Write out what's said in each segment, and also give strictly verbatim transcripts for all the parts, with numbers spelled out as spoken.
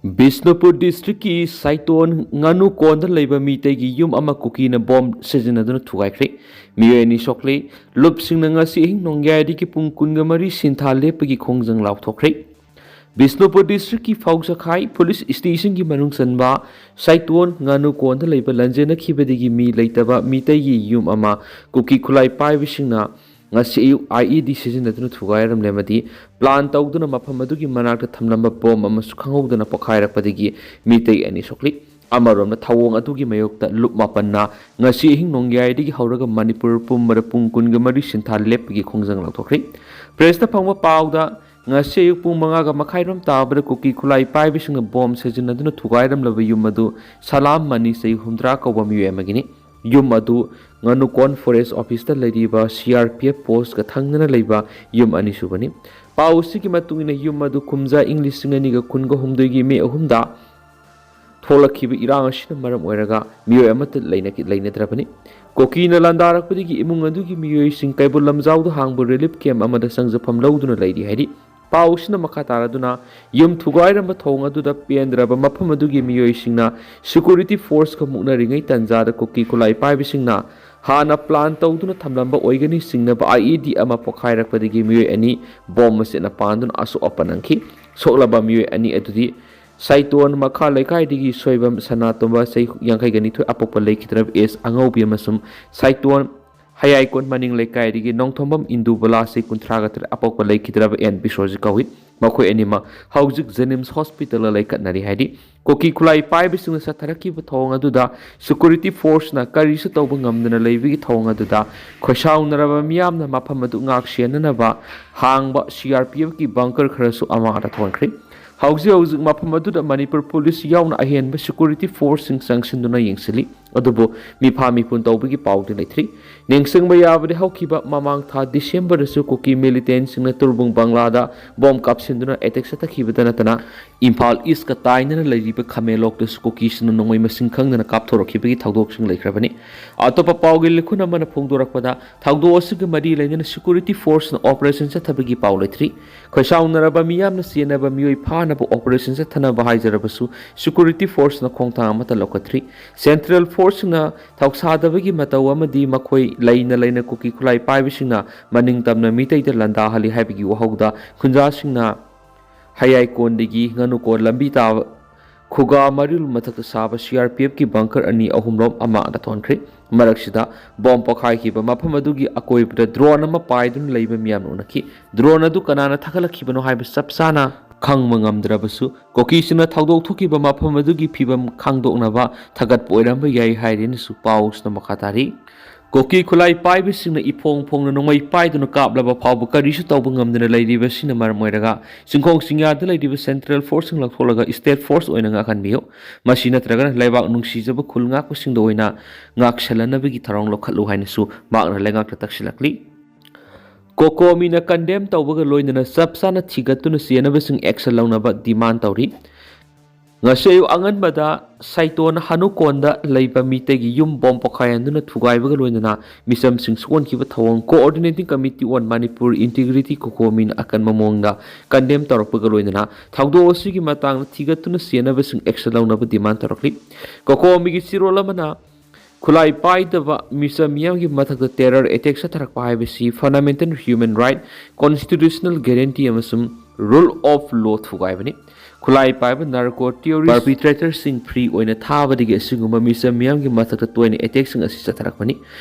ꯕꯤꯁꯅꯨꯄꯨꯔ ꯗꯤꯁꯇ꯭ꯔꯤꯛꯀꯤ ꯁꯥꯏꯇꯣꯟ ꯉꯥꯅꯨ ꯀꯣꯟꯗ ꯂꯩꯕ ꯃꯤꯇꯩꯒꯤ ꯌꯨꯝ ꯑꯃ ꯀꯨꯀꯤꯅ ꯕꯣꯝ ꯁꯤꯖꯤꯟꯅꯗꯨꯅ ꯊꯨꯒꯥꯏꯈ꯭ꯔꯦ꯫ ꯃꯤꯑꯣꯏ ꯑꯅꯤ ꯁꯣꯛꯂꯦ꯫ ꯂꯨꯞꯁꯤꯡꯅ ꯉꯁꯤ ꯑꯍꯤꯡ ꯅꯣꯡꯌꯥꯏꯗꯒꯤ ꯄꯨꯡ ꯀꯨꯟꯒ ꯃꯔꯤ ꯁꯤꯟꯊꯥ ꯂꯦꯞꯄꯒꯤ ꯈꯣꯡꯖꯪ ꯂꯥꯎꯊꯣꯛꯈ꯭ꯔꯦ꯫ ꯕꯤꯁꯅꯨꯄꯨꯔ ꯗꯤꯁꯇ꯭ꯔꯤꯛꯀꯤ ꯐꯥꯎꯁꯈꯥꯏ ꯄꯨꯂꯤꯁ ꯁ꯭ꯇꯦꯁꯟꯒꯤ ꯃꯅꯨꯡ ꯆꯟꯕ ꯁꯥꯏꯇꯣꯟ ꯉꯥꯅꯨ ꯀꯣꯟꯗ ꯂꯩꯕ ꯂꯟꯖꯦꯟꯅꯈꯤꯕꯗꯒꯤ ꯃꯤ ꯂꯩꯇꯕ ꯃꯤꯇꯩꯒꯤ ꯌꯨꯝ ꯑꯃ ꯀꯨꯀꯤ ꯈꯨꯠꯂꯥꯏ ꯄꯥꯏꯕꯁꯤꯡꯅ ꯉꯁꯤ ꯑꯌꯨꯛ IED ꯁꯤꯖꯤꯟꯅꯗꯨꯅ ꯊꯨꯒꯥꯏꯔꯝꯂꯦ ꯑꯃꯗꯤ plan ꯇꯧꯗꯨꯅ ꯃꯐꯝ ꯑꯗꯨꯒꯤ ꯃꯅꯥꯛꯇ ꯊꯝꯂꯝꯕ ꯕꯣꯝ ꯑꯃꯁꯨ ꯈꯪꯍꯧꯗꯅ ꯄꯣꯈꯥꯏꯔꯛꯄꯗꯒꯤ ꯃꯤꯇꯩ ꯑꯅꯤ ꯁꯣꯛꯂꯤ꯫ ꯑꯃꯔꯣꯝꯗ ꯊꯧꯑꯣꯡ ꯑꯗꯨꯒꯤ ꯃꯥꯌꯣꯛꯇ ꯂꯨꯞ ꯃꯥꯄꯟꯅ ꯉꯁꯤ ꯑꯍꯤꯡ ꯅꯣꯡꯌꯥꯏꯗꯒꯤ ꯍꯧꯔꯒ ꯃꯅꯤꯄꯨꯔ ꯄꯨꯝꯕꯗ ꯄꯨꯡ ꯀꯨꯟꯒ ꯃꯔꯤ ꯁꯤꯟꯊꯥ ꯂꯦꯞꯄꯒꯤ ꯈꯣꯡꯖꯪ ꯂꯥꯎꯊꯣꯛꯈ꯭ꯔꯦ꯫ ꯄ꯭ꯔꯦꯁꯇ ꯐꯪꯕ ꯄꯥꯎꯗ ꯉꯁꯤ ꯑꯌꯨꯛ ꯄꯨꯡ ꯃꯉꯥꯒ ꯃꯈꯥꯏꯔꯣꯝ ꯇꯥꯕꯗ ꯀꯨꯀꯤ ꯈꯨꯠꯂꯥꯏ ꯄꯥꯏꯕꯁꯤꯡꯅ ꯕꯣꯝ ꯁꯤꯖꯤꯟꯅꯗꯨꯅ ꯊꯨꯒꯥꯏꯔꯝꯂꯕ ꯌꯨꯝ ꯑꯗꯨ ꯁꯂꯥꯝ ꯃꯅꯤ, ꯆꯍꯤ ꯍꯨꯝꯗ꯭ꯔꯥ ꯀꯧꯕ ꯃꯤꯑꯣꯏ ꯑꯃꯒꯤꯅꯤ꯫ ꯌꯨꯝ ꯑꯗꯨ ꯉꯥꯅꯨꯀꯣꯟ ꯐꯣꯔꯦꯁ ꯑꯣꯐꯤꯁꯇ ꯂꯩꯔꯤꯕ CRPF ꯄꯣꯁꯀ ꯊꯪꯅꯅ ꯂꯩꯕ ꯌꯨꯝ ꯑꯅꯤꯁꯨꯕꯅꯤ꯫ ꯄꯥꯎ ꯑꯁꯤꯒꯤ ꯃꯇꯨꯡ ꯏꯟꯅ ꯌꯨꯝ ꯑꯗꯨ ꯀꯨꯝꯖꯥ ꯏꯪ ꯂꯤꯁꯤꯡ ꯑꯅꯤꯒ ꯀꯨꯟꯒ ꯍꯨꯝꯗꯣꯏꯒꯤ ꯃꯦ ꯑꯍꯨꯝꯗ ꯊꯣꯛꯂꯛꯈꯤꯕ ꯏꯔꯥꯡ ꯑꯁꯤꯅ ꯃꯔꯝ ꯑꯣꯏꯔꯒ ꯃꯤꯑꯣꯏ ꯑꯃꯠꯇ ꯂꯩꯅꯈꯤ-, ꯂꯩꯅꯗ꯭ꯔꯕꯅꯤ꯫ ꯀꯨꯀꯤꯅ ꯂꯥꯟꯗꯥꯔꯛꯄꯗꯒꯤ ꯏꯃꯨꯡ ꯑꯗꯨꯒꯤ ꯃꯤꯑꯣꯏꯁꯤꯡ ꯀꯩꯕꯨꯜ ꯂꯝꯖꯥꯎꯗ ꯍꯥꯡꯕ relief camp ꯑꯃꯗ ꯆꯪꯖꯐꯝ ꯂꯧꯗꯨꯅ ꯂꯩꯔꯤ ꯍꯥꯏꯔꯤ꯫ ꯄꯥꯎ ꯑꯁꯤꯅ ꯃꯈꯥ ꯇꯥꯔꯗꯨꯅ ꯌꯨꯝ ꯊꯨꯒꯥꯏꯔꯝꯕ ꯊꯧꯑꯣꯡ ꯑꯗꯨꯗ ꯄꯦꯟꯗ꯭ꯔꯕ ꯃꯐꯝ ꯑꯗꯨꯒꯤ ꯃꯤꯑꯣꯏꯁꯤꯡꯅ security forceꯀ ꯃꯨꯛꯅꯔꯤꯉꯩ ꯇꯟꯖꯥꯗ ꯀꯨꯀꯤ ꯈꯨꯠꯂꯥꯏ ꯄꯥꯏꯕꯁꯤꯡꯅ ꯍꯥꯟꯅ plan ꯇꯧꯗꯨꯅ ꯊꯝꯂꯝꯕ ꯑꯣꯏꯒꯅꯤ ꯆꯤꯡꯅꯕ IED ꯑꯃ ꯄꯣꯈꯥꯏꯔꯛꯄꯗꯒꯤ ꯃꯤꯑꯣꯏ ꯑꯅꯤ ꯕꯣꯝ ꯃꯆꯦꯠꯅ ꯄꯥꯟꯗꯨꯅ ꯑꯁꯣꯛ ꯑꯄꯟ ꯅꯪꯈꯤ꯫ ꯁꯣꯛꯂꯕ ꯃꯤꯑꯣꯏ ꯑꯅꯤ ꯑꯗꯨꯗꯤ ꯁꯥꯏꯇꯣꯟ ꯃꯈꯥ ꯂꯩꯀꯥꯏꯗꯒꯤ ꯁꯣꯏꯕꯝ ꯁꯅꯥꯇꯣꯝꯕ, ꯆꯍꯤ ꯌꯥꯡꯈꯩꯒ ꯅꯤꯊꯣꯏ, ꯑꯄꯣꯛꯄ ꯂꯩꯈꯤꯗ꯭ꯔꯕ ꯑꯦꯁ ꯑꯉꯧꯕꯤ, ꯑꯃꯁꯨꯡ ꯁꯥꯏꯇꯣꯟ ꯍꯌꯥꯏꯀꯣꯟ ꯃꯅꯤꯡ ꯂꯩꯀꯥꯏꯗꯒꯤ ꯅꯣꯡꯊꯣꯝꯕꯝ ꯏꯟꯗꯨꯕꯂꯥ, ꯆꯍꯤ ꯀꯨꯟꯊ꯭ꯔꯥꯒ ꯇꯔꯦꯠ, ꯑꯄꯣꯛꯄ ꯂꯩꯈꯤꯗ꯭ꯔꯕ ꯑꯦꯟ ꯕꯤꯁ꯭ꯋꯖꯤꯠ ꯀꯧꯏ꯫ ꯃꯈꯣꯏ ꯑꯅꯤꯃꯛ ꯍꯧꯖꯤꯛ JNIMS hospitalꯗ ꯂꯩꯈꯠꯅꯔꯤ ꯍꯥꯏꯔꯤ꯫ ꯀꯨꯀꯤ ꯈꯨꯠꯂꯥꯏ ꯄꯥꯏꯕꯁꯤꯡꯅ ꯆꯠꯊꯔꯛꯈꯤꯕ ꯊꯧꯑꯣꯡ ꯑꯗꯨꯗ security forceꯅ ꯀꯔꯤꯁꯨ ꯇꯧꯕ ꯉꯝꯗꯅ ꯂꯩꯕꯒꯤ ꯊꯧꯑꯣꯡ ꯑꯗꯨꯗ ꯈꯣꯏꯁꯥꯎꯅꯔꯕ ꯃꯤꯌꯥꯝꯅ ꯃꯐꯝ ꯑꯗꯨ ꯉꯥꯛ ꯁꯦꯟꯅꯅꯕ ꯍꯥꯡꯕ CRPFꯀꯤ bunker ꯈꯔꯁꯨ ꯑꯃꯥꯡꯗ ꯊꯣꯟꯈ꯭ꯔꯦ꯫ ꯍꯧꯖꯤꯛ ꯍꯧꯖꯤꯛ ꯃꯐꯝ ꯑꯗꯨꯗ ꯃꯅꯤꯄꯨꯔ ꯄꯨꯂꯤꯁ ꯌꯥꯎꯅ ꯑꯍꯦꯟꯕ security forceꯁꯤꯡ ꯆꯪꯁꯤꯟꯗꯨꯅ ꯌꯦꯡꯁꯤꯜꯂꯤ꯫ ꯑꯗꯨꯕꯨ ꯃꯤꯐꯥ ꯃꯤꯄꯨꯟ ꯇꯧꯕꯒꯤ ꯄꯥꯎꯗꯤ ꯂꯩꯇ꯭ꯔꯤ꯫ ꯅꯤꯡꯁꯤꯡꯕ ꯌꯥꯕꯗꯤ, ꯍꯧꯈꯤꯕ ꯃꯃꯥꯡ ꯊꯥ ꯗꯤꯁꯦꯝꯕꯔꯗꯁꯨ ꯀꯨꯀꯤ ꯃꯤꯂꯤꯇꯦꯟꯁꯤꯡꯅ ꯇꯨꯔꯕꯨꯡ ꯕꯪꯂꯥꯗ ꯕꯣꯝ ꯀꯥꯞꯁꯤꯟꯗꯨꯅ ꯑꯦꯇꯦꯛ ꯆꯠꯊꯈꯤꯕꯗ ꯅꯠꯇꯅ, ꯏꯝꯐꯥꯜ ꯏꯁꯀ ꯇꯥꯏꯅꯅ ꯂꯩꯔꯤꯕ ꯈꯥꯃꯦꯟꯂꯣꯛꯇꯁꯨ ꯀꯨꯀꯤꯁꯤꯡꯅ ꯅꯣꯡꯃꯩ ꯃꯁꯤꯡ ꯈꯪꯗꯅ ꯀꯥꯞꯊꯣꯔꯛꯈꯤꯕꯒꯤ ꯊꯧꯗꯣꯛꯁꯤꯡ ꯂꯩꯈ꯭ꯔꯕꯅꯤ꯫ ꯑꯇꯣꯞꯄ ꯄꯥꯎꯒꯤ ꯂꯤꯈꯨꯟ ꯑꯃꯅ ꯐꯣꯡꯗꯣꯔꯛꯄꯗ, ꯊꯧꯗꯣꯛ ꯑꯁꯤꯒ ꯃꯔꯤ ꯂꯩꯅꯅ ꯁꯦꯀ꯭ꯌꯨꯔꯤꯇꯤ ꯐꯣꯔꯁꯅ ꯑꯣꯄꯔꯦꯁꯟ ꯆꯠꯊꯕꯒꯤ ꯄꯥꯎ ꯂꯩꯇ꯭ꯔꯤ꯫ ꯈꯣꯏꯁꯥꯎꯅꯔꯕ ꯃꯤꯌꯥꯝꯅ ꯆꯦꯟꯅꯕ ꯃꯤꯑꯣꯏ ꯐꯥꯅꯕ ꯑꯣꯄꯔꯦꯁꯟ ꯆꯠꯊꯅꯕ ꯍꯥꯏꯖꯔꯕꯁꯨ, ꯁꯦꯀ꯭ꯌꯨꯔꯤꯇꯤ ꯐꯣꯔꯁꯅ ꯈꯣꯡꯊꯥꯡ ꯑꯃꯠꯇ ꯂꯧꯈꯠꯇ꯭ꯔꯤ꯫ ꯁꯦꯟꯇ꯭ꯔꯦꯜ ꯐꯣꯔꯁꯁꯤꯡꯅ ꯊꯧꯁꯥꯗꯕꯒꯤ ꯃꯇꯧ ꯑꯃꯗꯤ ꯃꯈꯣꯏ ꯂꯩꯅ ꯂꯩꯅ ꯀꯨꯀꯤ ꯈꯨꯠꯂꯥꯏ ꯄꯥꯏꯕꯁꯤꯡꯅ ꯃꯅꯤꯡ ꯇꯝꯅ ꯃꯤꯇꯩꯗ ꯂꯥꯟꯗꯥꯍꯜꯂꯤ ꯍꯥꯏꯕꯒꯤ ꯋꯥꯍꯧꯗ ꯈꯨꯟꯖꯥꯁꯤꯡꯅ ꯍꯌꯥꯏꯀꯣꯟꯗꯒꯤ ꯉꯥꯅꯨꯀꯣꯟ ꯂꯝꯕꯤ ꯇꯥꯕ ꯈꯨꯒꯥ ꯃꯔꯤꯜ ꯃꯊꯛꯇ ꯁꯥꯕ ꯁꯤ ꯑꯥꯔ ꯄꯤ ꯑꯦꯐꯀꯤ ꯕꯪꯀꯔ ꯑꯅꯤ ꯑꯍꯨꯝꯔꯣꯝ ꯑꯃ ꯅꯥꯊꯣꯟꯈ꯭ꯔꯦ꯫ ꯃꯔꯛꯁꯤꯗ ꯕꯣꯝ ꯄꯣꯈꯥꯏꯈꯤꯕ ꯃꯐꯝ ꯑꯗꯨꯒꯤ ꯑꯀꯣꯏꯕꯗ ꯗ꯭ꯔꯣꯟ ꯑꯃ ꯄꯥꯏꯗꯨꯅ ꯂꯩꯕ ꯃꯤꯌꯥꯝꯅ ꯎꯅꯈꯤ꯫ ꯗ꯭ꯔꯣꯟ ꯑꯗꯨ ꯀꯅꯥꯅ ꯊꯥꯒꯠꯂꯛꯈꯤꯕꯅꯣ ꯍꯥꯏꯕ ꯆꯞ ꯆꯥꯅ ꯈꯪꯕ ꯉꯝꯗ꯭ꯔꯕꯁꯨ, ꯀꯨꯀꯤꯁꯤꯡꯅ ꯊꯧꯗꯣꯛ ꯊꯣꯛꯈꯤꯕ ꯃꯐꯝ ꯑꯗꯨꯒꯤ ꯐꯤꯕꯝ ꯈꯪꯗꯣꯛꯅꯕ ꯊꯥꯒꯠꯄ ꯑꯣꯏꯔꯝꯕ ꯌꯥꯏ ꯍꯥꯏꯔꯦꯅꯁꯨ ꯄꯥꯎꯁꯤꯅ ꯃꯈꯥ ꯇꯥꯔꯤ꯫ ꯀꯨꯀꯤ ꯈꯨꯠꯂꯥꯏ ꯄꯥꯏꯕꯁꯤꯡꯅ ꯏꯐꯣꯡ ꯐꯣꯡꯅ ꯅꯣꯡꯃꯩ ꯄꯥꯏꯗꯨꯅ ꯀꯥꯞꯂꯕ ꯐꯥꯎꯕ ꯀꯔꯤꯁꯨ ꯇꯧꯕ ꯉꯝꯗꯅ ꯂꯩꯔꯤꯕꯁꯤꯅ ꯃꯔꯝ ꯑꯣꯏꯔꯒ, ꯆꯤꯡꯈꯣꯡ ꯆꯤꯡꯌꯥꯗ ꯂꯩꯔꯤꯕ ꯁꯦꯟꯇ꯭ꯔꯦꯜ ꯐꯣꯔꯁꯁꯤꯡ ꯂꯧꯊꯣꯛꯂꯒ ꯁ꯭ꯇꯦꯠ ꯐꯣꯔꯁ ꯑꯣꯏꯅ ꯉꯥꯛꯍꯟꯕꯤꯌꯨ꯫ ꯃꯁꯤ ꯅꯠꯇ꯭ꯔꯒꯅ ꯂꯩꯕꯥꯛ ꯅꯨꯡꯁꯤꯖꯕ ꯈꯨꯜ ꯉꯥꯛꯄꯁꯤꯡꯗ ꯑꯣꯏꯅ ꯉꯥꯛꯁꯦꯜꯍꯟꯅꯕꯒꯤ ꯊꯧꯔꯥꯡ ꯂꯧꯈꯠꯂꯨ ꯍꯥꯏꯅꯁꯨ ꯃꯍꯥꯛꯅ ꯂꯩꯉꯥꯛꯇ ꯇꯛꯁꯤꯜꯂꯛꯂꯤ꯫ ꯀꯣꯀꯣꯃꯤꯅ ꯀꯟꯗꯦꯝ ꯇꯧꯕꯒ ꯂꯣꯏꯅꯅ ꯆꯞ ꯆꯥꯅ ꯊꯤꯒꯠꯇꯨꯅ ꯆꯦꯟꯅꯕꯁꯤꯡ ꯑꯦꯛꯁꯟ ꯂꯧꯅꯕ ꯗꯤꯃꯥꯟ ꯇꯧꯔꯤ꯫ ꯉꯁꯤ ꯑꯌꯨꯛ ꯑꯉꯟꯕꯗ ꯁꯥꯏꯇꯣꯟ ꯍꯅꯨꯀꯣꯟꯗ ꯂꯩꯕ ꯃꯤꯇꯩꯒꯤ ꯌꯨꯝ ꯕꯣꯝ ꯄꯣꯈꯥꯏꯍꯟꯗꯨꯅ ꯊꯨꯒꯥꯏꯕꯒ ꯂꯣꯏꯅꯅ ꯃꯤꯆꯝꯁꯤꯡ ꯁꯣꯛꯍꯟꯈꯤꯕ ꯊꯧꯑꯣꯡ Coordinating Committee on Manipur Integrity, ꯀꯣꯀꯣꯃꯤꯅ ꯑꯀꯟꯕ ꯃꯑꯣꯡꯗ ꯀꯟꯗꯦꯝ ꯇꯧꯔꯛꯄꯒ ꯂꯣꯏꯅꯅ ꯊꯧꯗꯣꯛ ꯑꯁꯤꯒꯤ ꯃꯇꯥꯡꯗ ꯊꯤꯒꯠꯇꯨꯅ ꯆꯦꯟꯅꯕꯁꯤꯡ ꯑꯦꯛꯁꯟ ꯂꯧꯅꯕ ꯗꯤꯃꯥꯟ ꯇꯧꯔꯛꯂꯤ꯫ ꯀꯣꯀꯣꯃꯤꯒꯤ ꯆꯦꯔꯣꯜ ꯑꯃꯅ ꯈꯨꯠꯂꯥꯏ ꯄꯥꯏꯗꯕ ꯃꯤꯆꯝ ꯃꯤꯌꯥꯝꯒꯤ ꯃꯊꯛꯇ ꯇꯦꯔꯔ ꯑꯦꯇꯦꯛ ꯆꯠꯊꯔꯛꯄ ꯍꯥꯏꯕꯁꯤ fundamental human right, constitutional guarantee ꯑꯃꯁꯨꯡ rule of law ꯊꯨꯒꯥꯏꯕꯅꯤ꯫ ꯈꯨꯠꯂꯥꯏ ꯄꯥꯏꯕ ꯅꯥꯔꯀꯣ ꯇꯤꯌꯣꯔꯤꯁ ꯄꯔꯄꯤꯇ꯭ꯔꯦꯇꯔꯁꯤꯡ ꯐ꯭ꯔꯤ ꯑꯣꯏꯅ ꯊꯥꯕꯗꯒꯤ ꯑꯁꯤꯒꯨꯝꯕ ꯃꯤꯆꯝ ꯃꯤꯌꯥꯝꯒꯤ ꯃꯊꯛꯇ ꯇꯣꯏꯅ ꯑꯦꯇꯦꯛꯁꯤꯡ ꯑꯁꯤ ꯆꯠꯊꯔꯛꯄꯅꯤ꯫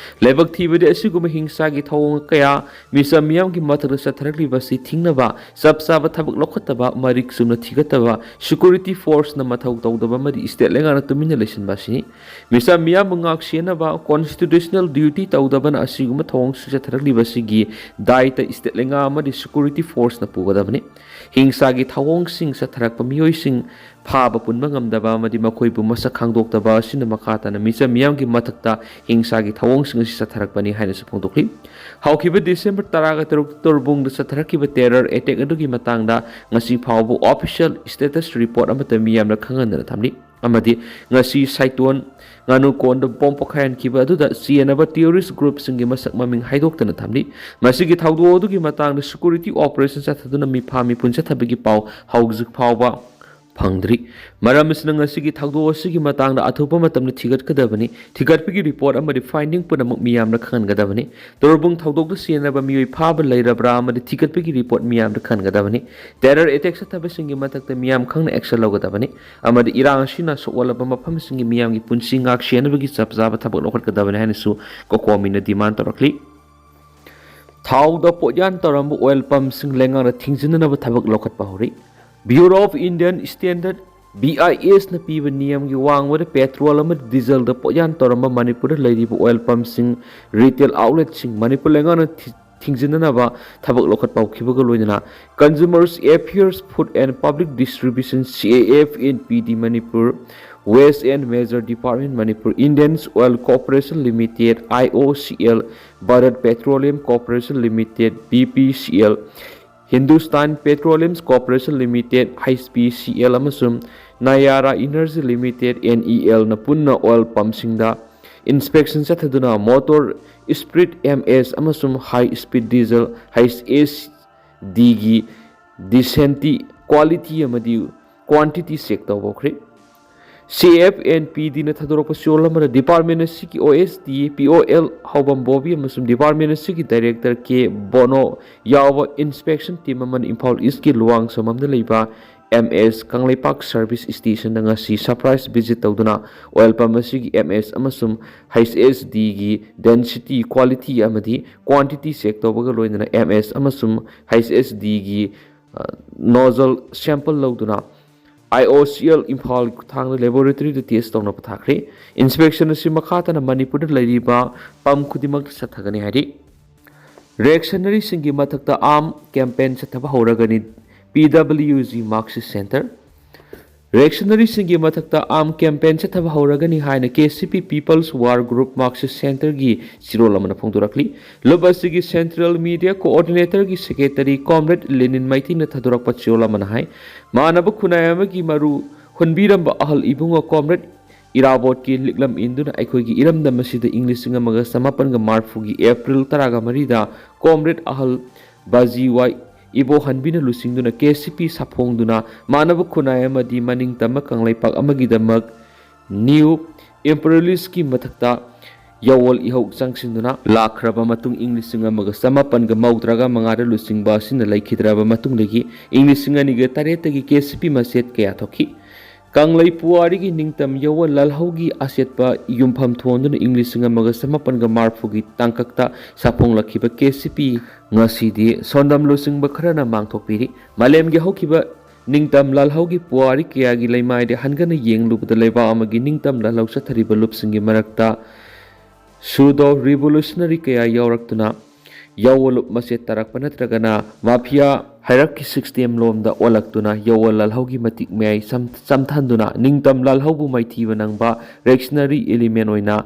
ꯂꯥꯏꯕꯛ ꯊꯤꯕꯗꯤ, ꯑꯁꯤꯒꯨꯝꯕ ꯍꯤꯡꯁꯥꯒꯤ ꯊꯧꯑꯣꯡ ꯀꯌꯥ ꯃꯤꯆꯝ ꯃꯤꯌꯥꯝꯒꯤ ꯃꯊꯛꯇ ꯆꯠꯊꯔꯛꯂꯤꯕ ꯑꯁꯤ ꯊꯤꯡꯅꯕ ꯆꯞ ꯆꯥꯕ ꯊꯕꯛ ꯂꯧꯈꯠꯇꯕ, ꯃꯔꯤꯛ ꯆꯨꯝꯅ ꯊꯤꯒꯠꯇꯕ, ꯁꯦꯀ꯭ꯌꯨꯔꯤꯇꯤ ꯐꯣꯔꯁꯅ ꯃꯊꯧ ꯇꯧꯗꯕ ꯑꯃꯗꯤ ꯁ꯭ꯇꯦꯠ ꯂꯩꯉꯥꯛꯅ ꯇꯨꯃꯤꯟꯅ ꯂꯩꯁꯤꯟꯕ ꯑꯁꯤꯅꯤ꯫ ꯃꯤꯆꯝ ꯃꯤꯌꯥꯝꯕꯨ ꯉꯥꯛ ꯁꯦꯟꯅꯕ, constitutional duty ꯇꯧꯗꯕꯅ ꯑꯁꯤꯒꯨꯝꯕ ꯊꯧꯑꯣꯡꯁꯤꯡ ꯆꯠꯊꯔꯛꯂꯤꯕꯁꯤꯒꯤ ꯗꯥꯏꯇ ꯁ꯭ꯇꯦꯠ ꯂꯩꯉꯥꯛ ꯑꯃꯗꯤ ꯁꯦꯀ꯭ꯌꯨꯔꯤꯇꯤ ꯐꯣꯔꯁꯅ ꯄꯨꯒꯗꯕꯅꯤ꯫ ꯍꯤꯡꯁꯥꯒꯤ ꯊꯧꯑꯣꯡꯁꯤꯡ ꯆꯠꯊꯔꯛꯄ ꯃꯤꯑꯣꯏꯁꯤꯡ ꯐꯥꯕ ꯄꯨꯟꯕ ꯉꯝꯗꯕ ꯑꯃꯗꯤ ꯃꯈꯣꯏꯕꯨ ꯃꯁꯛ ꯈꯪꯗꯣꯛꯇꯕ ꯑꯁꯤꯅ ꯃꯈꯥ ꯇꯥꯅ ꯃꯤꯆꯝ ꯃꯤꯌꯥꯝꯒꯤ ꯃꯊꯛꯇ ꯍꯤꯡꯁꯥꯒꯤ ꯊꯧꯑꯣꯡꯁꯤꯡ ꯑꯁꯤ ꯆꯠꯊꯔꯛꯄꯅꯤ ꯍꯥꯏꯅꯁꯨ ꯐꯣꯡꯗꯣꯛꯂꯤ꯫ ꯍꯧꯈꯤꯕ ꯗꯤꯁꯦꯝꯕꯔ ꯇꯔꯥꯒ ꯇꯔꯨꯛ ꯇꯣꯔꯕꯨꯡꯗ ꯆꯠꯊꯔꯛꯈꯤꯕ terror attack ꯑꯗꯨꯒꯤ ꯃꯇꯥꯡꯗ ꯉꯁꯤ ꯐꯥꯎꯕ official status report ꯑꯃꯠꯇ ꯃꯤꯌꯥꯝꯅ ꯈꯪꯍꯟꯗꯅ ꯊꯝꯂꯤ꯫ ꯑꯃꯗꯤ ꯉꯁꯤ ꯁꯥꯏꯇꯣꯟ ꯉꯥꯅꯨꯀꯣꯟꯗ ꯕꯣꯝ ꯄꯣꯈꯥꯏꯍꯟꯈꯤꯕ ꯑꯗꯨꯗ ꯆꯦꯟꯅꯕ terrorist groupꯁꯤꯡꯒꯤ ꯃꯁꯛ ꯃꯃꯤꯡ ꯍꯥꯏꯗꯣꯛꯇꯅ ꯊꯝꯂꯤ꯫ ꯃꯁꯤꯒꯤ ꯊꯧꯗꯣꯛ ꯑꯗꯨꯒꯤ ꯃꯇꯥꯡꯗ security operation ꯆꯠꯊꯗꯨꯅ ꯃꯤꯐꯥ ꯃꯤꯄꯨꯟ ꯆꯠꯊꯕꯒꯤ ꯄꯥꯎ ꯍꯧꯖꯤꯛ ꯐꯥꯎꯕ ꯐꯪꯗ꯭ꯔꯤ꯫ ꯃꯔꯝ ꯑꯁꯤꯅ ꯉꯁꯤꯒꯤ ꯊꯧꯗꯣꯛ ꯑꯁꯤꯒꯤ ꯃꯇꯥꯡꯗ ꯑꯊꯨꯕ ꯃꯇꯝꯗ ꯊꯤꯒꯠꯀꯗꯕꯅꯤ꯫ ꯊꯤꯒꯠꯄꯒꯤ report ꯑꯃꯗꯤ finding ꯄꯨꯝꯅꯃꯛ ꯃꯤꯌꯥꯝꯅ ꯈꯪꯍꯟꯒꯗꯕꯅꯤ꯫ ꯇꯣꯔꯕꯨꯡ ꯊꯧꯗꯣꯛꯇ ꯆꯦꯟꯅꯕ ꯃꯤꯑꯣꯏ ꯐꯥꯕ ꯂꯩꯔꯕ꯭ꯔꯥ ꯑꯃꯗꯤ ꯊꯤꯒꯠꯄꯒꯤ report ꯃꯤꯌꯥꯝꯗ ꯈꯪꯍꯟꯒꯗꯕꯅꯤ꯫ Terror attack ꯆꯠꯊꯕꯁꯤꯡꯒꯤ ꯃꯊꯛꯇ ꯃꯤꯌꯥꯝ ꯈꯪꯅ action ꯂꯧꯒꯗꯕꯅꯤ꯫ ꯑꯃꯗꯤ ꯏꯔꯥꯡ ꯑꯁꯤꯅ ꯁꯣꯛꯍꯜꯂꯕ ꯃꯐꯝꯁꯤꯡꯒꯤ ꯃꯤꯌꯥꯝꯒꯤ ꯄꯨꯟꯁꯤ ꯉꯥꯛꯁꯦꯟꯅꯕꯒꯤ ꯆꯞ ꯆꯥꯕ ꯊꯕꯛ ꯂꯧꯈꯠꯀꯗꯕꯅꯤ ꯍꯥꯏꯅꯁꯨ ꯀꯣꯀꯣꯃꯤꯅ demand ꯇꯧꯔꯛꯂꯤ꯫ ꯊꯥꯎꯗ ꯄꯣꯠꯌꯥꯟ ꯇꯧꯔꯝꯕ oil pumpꯁꯤꯡ ꯂꯩꯉꯥꯛꯅ ꯊꯤꯡꯖꯤꯟꯅꯅꯕ ꯊꯕꯛ ꯂꯧꯈꯠꯄ ꯍꯧꯔꯤ꯫ Bureau of Indian Standard, BISꯅ ꯄꯤꯕ ꯅꯤꯌꯝꯒꯤ ꯋꯥꯡꯃꯗ petrol ꯑꯃꯗꯤ dieselꯗ ꯄꯣꯠꯌꯥꯟ ꯇꯧꯔꯝꯕ ꯃꯅꯤꯄꯨꯔꯗ ꯂꯩꯔꯤꯕ oil pumpꯁꯤꯡ, retail outletꯁꯤꯡ ꯃꯅꯤꯄꯨꯔ ꯂꯩꯉꯥꯛꯅ ꯊꯤ-, ꯊꯤꯡꯖꯤꯟꯅꯅꯕ ꯊꯕꯛ ꯂꯧꯈꯠꯄ ꯍꯧꯈꯤꯕꯒ ꯂꯣꯏꯅꯅ Consumers Affairs, Food and Public Distribution, CAF&PD Manipur, Waste and Measure Department Manipur, Indian Oil Corporation Limited, IOCL, Bharat Petroleum Corporation Limited, BPCL, Hindustan Petroleum Corporation Limited, HPCL, ꯑꯃꯁꯨꯡ Nayara Energy Limited, NELꯅ ꯄꯨꯟꯅ oil pumpꯁꯤꯡꯗ inspection ꯆꯠꯊꯗꯨꯅ motor spirit MS ꯑꯃꯁꯨꯡ high speed diesel, HSDꯒꯤ decency, quality ꯑꯃꯗꯤ quantity check ꯇꯧꯕ ꯍꯧꯈ꯭ꯔꯦ꯫ CAF&PDꯅ ꯊꯥꯗꯣꯔꯛꯄ ꯆꯦꯔꯣꯜ ꯑꯃꯗ department ꯑꯁꯤꯒꯤ OSD, POL ꯍꯥꯎꯕꯝ Bobby ꯑꯃꯁꯨꯡ department ꯑꯁꯤꯒꯤ director K ꯕꯣꯅꯣ ꯌꯥꯎꯕ inspection team ꯑꯃꯅ ꯏꯝꯐꯥꯜ Eastꯀꯤ ꯂꯨꯋꯥꯡꯁꯝꯕꯝꯗ ꯂꯩꯕ MS ꯀꯪꯂꯩꯄꯥꯛ service stationꯗ ꯉꯁꯤ surprise visit ꯇꯧꯗꯨꯅ oil pump ꯑꯁꯤꯒꯤ MS ꯑꯃꯁꯨꯡ HSDꯒꯤ decency, quality ꯑꯃꯗꯤ quantity check ꯇꯧꯕꯒ ꯂꯣꯏꯅꯅ MS ꯑꯃꯁꯨꯡ HSDꯒꯤ, ꯑ, nozzle sample ꯂꯧꯗꯨꯅ IOCL ꯏꯝꯐꯥꯜ ꯈꯨꯠꯊꯥꯡꯗ laboratoryꯗ test ꯇꯧꯅꯕ ꯊꯥꯈ꯭ꯔꯦ꯫ Inspection ꯑꯁꯤ ꯃꯈꯥ ꯇꯥꯅ ꯃꯅꯤꯄꯨꯔꯗ ꯂꯩꯔꯤꯕ pump ꯈꯨꯗꯤꯡꯃꯛꯇ ꯆꯠꯊꯒꯅꯤ ꯍꯥꯏꯔꯤ꯫ Reactionaryꯁꯤꯡꯒꯤ ꯃꯊꯛꯇ arm campaign ꯆꯠꯊꯕ ꯍꯧꯔꯒꯅꯤ꯫ PWG Marxist Centre꯫ ꯔꯤꯑꯦꯛꯁꯅꯔꯤꯁꯤꯡꯒꯤ ꯃꯊꯛꯇ ꯑꯥꯔꯝ ꯀꯦꯝꯄꯦꯟ ꯆꯠꯊꯕ ꯍꯧꯔꯒꯅꯤ ꯍꯥꯏꯅ ꯀꯦ ꯁꯤ ꯄꯤ ꯄꯤꯄꯜꯁ ꯋꯥꯔ ꯒ꯭ꯔꯨꯞ ꯃꯥꯔꯛꯁꯤꯁ ꯁꯦꯟꯇꯔꯒꯤ ꯆꯤꯔꯣꯜ ꯑꯃꯅ ꯐꯣꯡꯗꯣꯔꯛꯂꯤ꯫ ꯂꯨꯞ ꯑꯁꯤꯒꯤ ꯁꯦꯟꯇ꯭ꯔꯦꯜ ꯃꯤꯗꯤꯌꯥ ꯀꯣꯑꯣꯔꯗꯤꯅꯦꯇꯔꯒꯤ ꯁꯦꯀ꯭ꯔꯦꯇꯔꯤ ꯀꯣꯝꯔꯦꯗ ꯂꯦꯅꯤꯟ ꯃꯩꯇꯤꯅ ꯊꯥꯗꯣꯔꯛꯄ ꯆꯤꯔꯣꯜ ꯑꯃꯅ ꯍꯥꯏ, ꯃꯥꯟꯅꯕ ꯈꯨꯟꯅꯥꯏ ꯑꯃꯒꯤ ꯃꯔꯨ ꯍꯨꯟꯕꯤꯔꯝꯕ ꯑꯍꯜ ꯏꯕꯨꯡꯉꯣ ꯀꯣꯝꯔꯦꯗ ꯏꯔꯥꯕꯣꯠꯀꯤ ꯂꯤꯛꯂꯝ ꯏꯟꯗꯨꯅ ꯑꯩꯈꯣꯏꯒꯤ ꯏꯔꯝꯗꯝ ꯑꯁꯤꯗ ꯏꯪ ꯂꯤꯁꯤꯡ ꯑꯃꯒ ꯆꯃꯥꯄꯟꯒ ꯃꯔꯤꯐꯨꯒꯤ ꯑꯦꯄ꯭ꯔꯤꯜ ꯇꯔꯥꯒ ꯃꯔꯤꯗ ꯀꯣꯝꯔꯦꯗ ꯑꯍꯜ ꯕꯥꯖꯤ ꯋꯥꯏ ꯏꯕꯣꯍꯟꯕꯤꯅ ꯂꯨꯆꯤꯡꯗꯨꯅ ꯀꯦ ꯁꯤ ꯄꯤ ꯁꯥꯐꯣꯡꯗꯨꯅ ꯃꯥꯟꯅꯕ ꯈꯨꯟꯅꯥꯏ ꯑꯃꯗꯤ ꯃꯅꯤꯡ ꯇꯝꯕ ꯀꯪꯂꯩꯄꯥꯛ ꯑꯃꯒꯤꯗꯃꯛ ꯅ꯭ꯌꯨ ꯏꯝꯄꯔꯤꯌꯦꯂꯤꯁꯀꯤ ꯃꯊꯛꯇ ꯌꯥꯋꯣꯜ ꯏꯍꯧ ꯆꯪꯁꯤꯟꯗꯨꯅ ꯂꯥꯛꯈ꯭ꯔꯕ ꯃꯇꯨꯡ ꯏꯪ ꯂꯤꯁꯤꯡ ꯑꯃꯒ ꯆꯃꯥꯄꯟꯒ ꯃꯧꯗ꯭ꯔꯥꯒ ꯃꯉꯥꯗ ꯂꯨꯆꯤꯡꯕ ꯑꯁꯤꯅ ꯂꯩꯈꯤꯗ꯭ꯔꯕ ꯃꯇꯨꯡꯗꯒꯤ ꯏꯪ ꯂꯤꯁꯤꯡ ꯑꯅꯤꯒ ꯇꯔꯦꯠꯇꯒꯤ ꯀꯦ ꯁꯤ ꯄꯤ ꯃꯆꯦꯠ ꯀꯌꯥ ꯊꯣꯛꯈꯤ꯫ ꯀꯪꯂꯩ ꯄꯨꯋꯥꯔꯤꯒꯤ ꯅꯤꯡꯇꯝ ꯌꯥꯋꯣꯜ ꯂꯥꯜꯍꯧꯒꯤ ꯑꯆꯦꯠꯄ ꯌꯨꯝꯐꯝ ꯊꯣꯟꯗꯨꯅ ꯏꯪ ꯂꯤꯁꯤꯡ ꯑꯃꯒ ꯆꯃꯥꯄꯟꯒ ꯃꯔꯤꯐꯨꯒꯤ ꯇꯥꯡꯀꯛꯇ ꯁꯥꯐꯣꯡꯂꯛꯈꯤꯕ ꯀꯦ ꯁꯤ ꯄꯤ ꯉꯁꯤꯗꯤ ꯁꯣꯟꯗꯝ ꯂꯨꯆꯤꯡꯕ ꯈꯔꯅ ꯃꯥꯡꯊꯣꯛꯄꯤꯔꯤ꯫ ꯃꯥꯂꯦꯝꯒꯤ ꯍꯧꯈꯤꯕ ꯅꯤꯡꯇꯝ ꯂꯥꯜꯍꯧꯒꯤ ꯄꯨꯋꯥꯔꯤ ꯀꯌꯥꯒꯤ ꯂꯩꯃꯥꯏꯗ ꯍꯟꯒꯠꯅ ꯌꯦꯡꯂꯨꯕꯗ ꯂꯩꯕꯥꯛ ꯑꯃꯒꯤ ꯅꯤꯡꯇꯝ ꯂꯥꯜꯍꯧ ꯆꯠꯊꯔꯤꯕ ꯂꯨꯞꯁꯤꯡꯒꯤ ꯃꯔꯛꯇ ꯁꯨꯗꯣ ꯔꯤꯚꯣꯂꯨꯁꯅꯔꯤ ꯀꯌꯥ ꯌꯥꯎꯔꯛꯇꯨꯅ ꯌꯥꯋꯣꯜ ꯂꯨꯞ ꯃꯆꯦꯠ ꯇꯥꯔꯛꯄ ꯅꯠꯇ꯭ꯔꯒꯅ ꯃꯥꯐꯤꯌꯥ ꯍꯥꯏꯔꯞꯀꯤ ꯁꯤꯁꯇꯦꯝ ꯂꯣꯝꯗ ꯑꯣꯜꯂꯛꯇꯨꯅ ꯌꯥꯋꯣꯜ ꯂꯥꯜꯍꯧꯒꯤ ꯃꯇꯤꯛ ꯃꯌꯥꯏ ꯆꯝ-, ꯆꯝꯊꯟꯗꯨꯅ ꯅꯤꯡꯇꯝ ꯂꯥꯜꯍꯧꯕꯨ ꯃꯥꯏꯊꯤꯕ ꯅꯪꯕ ꯔꯤꯑꯦꯛꯁꯅꯔꯤ ꯏꯂꯤꯃꯦꯟ ꯑꯣꯏꯅ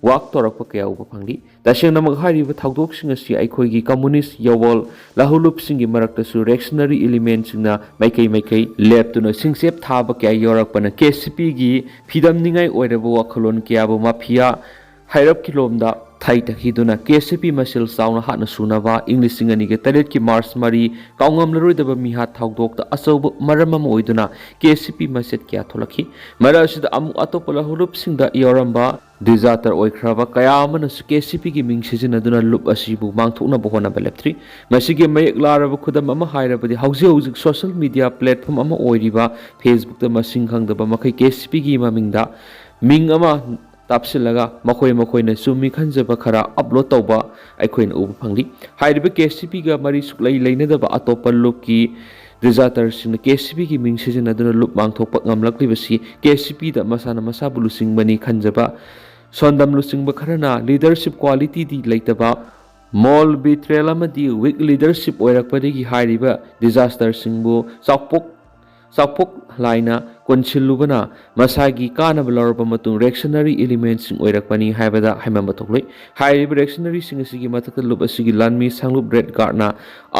ꯋꯥꯛ ꯇꯧꯔꯛꯄ ꯀꯌꯥ ꯎꯕ ꯐꯪꯂꯤ꯫ ꯇꯁꯦꯡꯅꯃꯛ ꯍꯥꯏꯔꯤꯕ ꯊꯧꯗꯣꯛꯁꯤꯡ ꯑꯁꯤ ꯑꯩꯈꯣꯏꯒꯤ ꯀꯝꯃꯨꯅꯤꯁ ꯌꯥꯋꯣꯜ ꯂꯥꯜꯍꯧ ꯂꯨꯞꯁꯤꯡꯒꯤ ꯃꯔꯛꯇꯁꯨ ꯔꯤꯑꯦꯛꯁꯅꯔꯤ ꯏꯂꯤꯃꯦꯟꯁꯤꯡꯅ ꯃꯥꯏꯀꯩ ꯃꯥꯏꯀꯩ ꯂꯦꯞꯇꯨꯅ ꯁꯤꯡꯆꯦꯞ ꯊꯥꯕ ꯀꯌꯥ ꯌꯥꯎꯔꯛꯄꯅ ꯀꯦ ꯁꯤ ꯄꯤꯒꯤ ꯐꯤꯗꯝꯅꯤꯡꯉꯥꯏ ꯑꯣꯏꯔꯕ ꯋꯥꯈꯜꯂꯣꯟ ꯀꯌꯥꯕꯨ ꯃꯥꯐꯤꯌꯥ ꯍꯥꯏꯔꯞꯀꯤ ꯂꯣꯝꯗ ꯊꯩꯊꯈꯤꯗꯨꯅ ꯀꯦ ꯁꯤ ꯄꯤ ꯃꯁꯦꯜ ꯆꯥꯎꯅ ꯍꯥꯠꯅ ꯁꯨꯅꯕ ꯏꯪ ꯂꯤꯁꯤꯡ ꯑꯅꯤꯒ ꯇꯔꯦꯠꯀꯤ ꯃꯥꯔꯆ ꯃꯔꯤ ꯀꯥꯎꯉꯝꯂꯔꯣꯏꯗꯕ ꯃꯤꯍꯥꯠ ꯊꯧꯗꯣꯛꯇ ꯑꯆꯧꯕ ꯃꯔꯝ ꯑꯃ ꯑꯣꯏꯗꯨꯅ ꯀꯦ ꯁꯤ ꯄꯤ ꯃꯆꯦꯠ ꯀꯌꯥ ꯊꯣꯛꯂꯛꯈꯤ꯫ ꯃꯔꯛ ꯑꯁꯤꯗ ꯑꯃꯨꯛ ꯑꯇꯣꯞꯄ ꯂꯥꯜꯍꯧ ꯂꯨꯞꯁꯤꯡꯗ ꯌꯥꯎꯔꯝꯕ ꯗꯤꯖꯥꯁꯇꯔ ꯑꯣꯏꯈ꯭ꯔꯕ ꯀꯌꯥ ꯑꯃꯅꯁꯨ ꯀꯦ ꯁꯤ ꯄꯤꯒꯤ ꯃꯤꯡ ꯁꯤꯖꯤꯟꯅꯗꯨꯅ ꯂꯨꯞ ꯑꯁꯤꯕꯨ ꯃꯥꯡꯊꯣꯛꯅꯕ ꯍꯣꯠꯅꯕ ꯂꯦꯞꯇ꯭ꯔꯤ꯫ ꯃꯁꯤꯒꯤ ꯃꯌꯦꯛ ꯂꯥꯔꯕ ꯈꯨꯗꯝ ꯑꯃ ꯍꯥꯏꯔꯕꯗꯤ ꯍꯧꯖꯤꯛ ꯍꯧꯖꯤꯛ ꯁꯣꯁꯤꯌꯦꯜ ꯃꯤꯗꯤꯌꯥ ꯄ꯭ꯂꯦꯠꯐꯣꯝ ꯑꯃ ꯑꯣꯏꯔꯤꯕ ꯐꯦꯁꯕꯨꯛꯇ ꯃꯁꯤꯡ ꯈꯪꯗꯕ ꯃꯈꯩ ꯀꯦ ꯁꯤ ꯄꯤꯒꯤ ꯃꯃꯤꯡꯗ ꯃꯤꯡ ꯑꯃ ꯇꯥꯞꯁꯤꯜꯂꯒ ꯃꯈꯣꯏ ꯃꯈꯣꯏꯅ ꯆꯨꯝꯃꯤ ꯈꯟꯖꯕ ꯈꯔ ꯑꯞꯂꯣꯗ ꯇꯧꯕ ꯑꯩꯈꯣꯏꯅ ꯎꯕ ꯐꯪꯂꯤ꯫ ꯍꯥꯏꯔꯤꯕ ꯀꯦ ꯁꯤ ꯄꯤꯒ ꯃꯔꯤ ꯁꯨꯛꯂꯩ ꯂꯩꯅꯗꯕ ꯑꯇꯣꯞꯄ ꯂꯨꯞꯀꯤ ꯗꯤꯖꯥꯁꯇꯔꯁꯤꯡꯅ ꯀꯦ ꯁꯤ ꯄꯤꯒꯤ ꯃꯤꯡ ꯁꯤꯖꯤꯟꯅꯗꯨꯅ ꯂꯨꯞ ꯃꯥꯡꯊꯣꯛꯄ ꯉꯝꯂꯛꯂꯤꯕꯁꯤ ꯀꯦ ꯁꯤ ꯄꯤꯗ ꯃꯁꯥꯅ ꯃꯁꯥꯕꯨ ꯂꯨꯆꯤꯡꯕꯅꯤ ꯈꯟꯖꯕ ꯁꯣꯟꯗꯝ ꯂꯨꯆꯤꯡꯕ ꯈꯔꯅ ꯂꯤꯗꯔꯁꯤꯞ ꯀ꯭ꯋꯥꯂꯤꯇꯤꯗꯤ ꯂꯩꯇꯕ, ꯃꯣꯔꯦꯜ ꯕꯤꯇ꯭ꯔꯦꯌꯦꯜ ꯑꯃꯗꯤ ꯋꯤꯛ ꯂꯤꯗꯔꯁꯤꯞ ꯑꯣꯏꯔꯛꯄꯗꯒꯤ ꯍꯥꯏꯔꯤꯕ ꯗꯤꯖꯥꯁꯇꯔꯁꯤꯡꯕꯨ ꯆꯥꯎꯄꯣꯛ ꯆꯥꯎꯄꯣꯛ ꯂꯥꯏꯅ ꯀꯣꯟꯁꯤꯜꯂꯨꯕꯅ ꯃꯁꯥꯒꯤ ꯀꯥꯟꯅꯕ ꯂꯧꯔꯕ ꯃꯇꯨꯡ reactionary elementꯁꯤꯡ ꯑꯣꯏꯔꯛꯄꯅꯤ ꯍꯥꯏꯕꯗ ꯍꯥꯏꯃꯟꯕ ꯊꯣꯛꯂꯣꯏ꯫ ꯍꯥꯏꯔꯤꯕ reactionaryꯁꯤꯡ ꯑꯁꯤꯒꯤ ꯃꯊꯛꯇ ꯂꯨꯞ ꯑꯁꯤꯒꯤ ꯂꯥꯟꯃꯤ ꯁꯥꯡꯂꯨꯞ Red Guardꯅ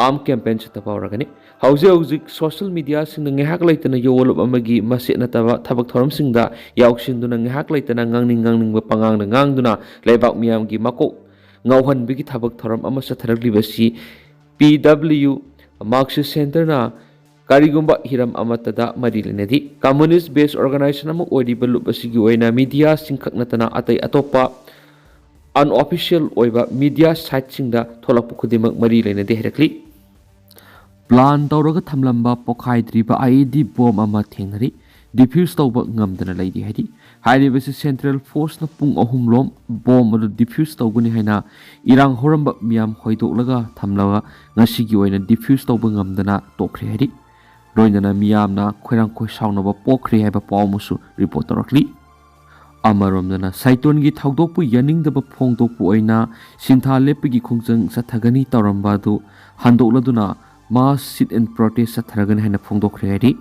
arm campaign ꯆꯠꯊꯕ ꯍꯧꯔꯒꯅꯤ꯫ ꯍꯧꯖꯤꯛ ꯍꯧꯖꯤꯛ social mediaꯁꯤꯡꯗ ꯉꯥꯏꯍꯥꯛ ꯂꯩꯇꯅ ꯌꯣꯜꯂꯨꯞ ꯑꯃꯒꯤ ꯃꯁꯦꯠ ꯅꯠꯇꯕ ꯊꯕꯛ ꯊꯧꯔꯝꯁꯤꯡꯗ ꯌꯥꯎꯁꯤꯟꯗꯨꯅ ꯉꯥꯏꯍꯥꯛ ꯂꯩꯇꯅ ꯉꯥꯡꯅꯤꯡ ꯉꯥꯡꯅꯤꯡꯕ ꯄꯉꯥꯡꯗ ꯉꯥꯡꯗꯨꯅ ꯂꯩꯕꯥꯛ ꯃꯤꯌꯥꯝꯒꯤ ꯃꯀꯣꯛ ꯉꯥꯎꯍꯟꯕꯒꯤ ꯊꯕꯛ ꯊꯧꯔꯝ ꯑꯃ ꯆꯠꯊꯔꯛꯂꯤꯕꯁꯤ P W Marxist Centreꯅ ꯀꯔꯤꯒꯨꯝꯕ ꯍꯤꯔꯝ ꯑꯃꯠꯇꯗ ꯃꯔꯤ ꯂꯩꯅꯗꯦ꯫ Communist based organization ꯑꯃ ꯑꯣꯏꯔꯤꯕ ꯂꯨꯞ ꯑꯁꯤꯒꯤ ꯑꯣꯏꯅ mediaꯁꯤꯡꯈꯛ ꯅꯠꯇꯅ ꯑꯇꯩ ꯑꯇꯣꯞꯄ unofficial ꯑꯣꯏꯕ media siteꯁꯤꯡꯗ ꯊꯣꯛꯂꯛꯄ ꯈꯨꯗꯤꯡꯃꯛ ꯃꯔꯤ ꯂꯩꯅꯗꯦ ꯍꯥꯏꯔꯛꯂꯤ꯫ Plan ꯇꯧꯔꯒ ꯊꯝꯂꯝꯕ ꯄꯣꯈꯥꯏꯗ꯭ꯔꯤꯕ IED bomb ꯑꯃ ꯊꯦꯡꯅꯔꯤ꯫ Defuse ꯇꯧꯕ ꯉꯝꯗꯅ ꯂꯩꯔꯤ ꯍꯥꯏꯔꯤ꯫ ꯍꯥꯏꯔꯤꯕꯁꯤ Central Forceꯅ ꯄꯨꯡ ꯑꯍꯨꯝ ꯂꯣꯝ bomb ꯑꯗꯨ defuse ꯇꯧꯒꯅꯤ ꯍꯥꯏꯅ ꯏꯔꯥꯡ ꯍꯧꯔꯝꯕ ꯃꯤꯌꯥꯝ ꯍꯣꯏꯗꯣꯛꯂꯒ ꯊꯝꯂꯒ ꯉꯁꯤꯒꯤ ꯑꯣꯏꯅ defuse ꯇꯧꯕ ꯉꯝꯗꯅ ꯇꯣꯛꯈ꯭ꯔꯦ ꯍꯥꯏꯔꯤ꯫ ꯂꯣꯏꯅꯅ ꯃꯤꯌꯥꯝꯅ ꯈꯣꯏꯔꯥꯡ ꯈꯣꯏꯁꯥꯎꯅꯕ ꯄꯣꯛꯈ꯭ꯔꯦ ꯍꯥꯏꯕ ꯄꯥꯎ ꯑꯃꯁꯨ report ꯇꯧꯔꯛꯂꯤ꯫ ꯑꯃꯔꯣꯝꯗꯅ ꯁꯥꯏꯇꯣꯟꯒꯤ ꯊꯧꯗꯣꯛꯄꯨ ꯌꯥꯅꯤꯡꯗꯕ ꯐꯣꯡꯗꯣꯛꯄ ꯑꯣꯏꯅ ꯁꯤꯟꯊꯥ ꯂꯦꯞꯄꯒꯤ ꯈꯣꯡꯖꯪ ꯆꯠꯊꯒꯅꯤ ꯇꯧꯔꯝꯕ ꯑꯗꯨ ꯍꯟꯗꯣꯛꯂꯗꯨꯅ mass sit-in protest ꯆꯠꯊꯔꯒꯅꯤ ꯍꯥꯏꯅ ꯐꯣꯡꯗꯣꯛꯈ꯭ꯔꯦ ꯍꯥꯏꯔꯤ꯫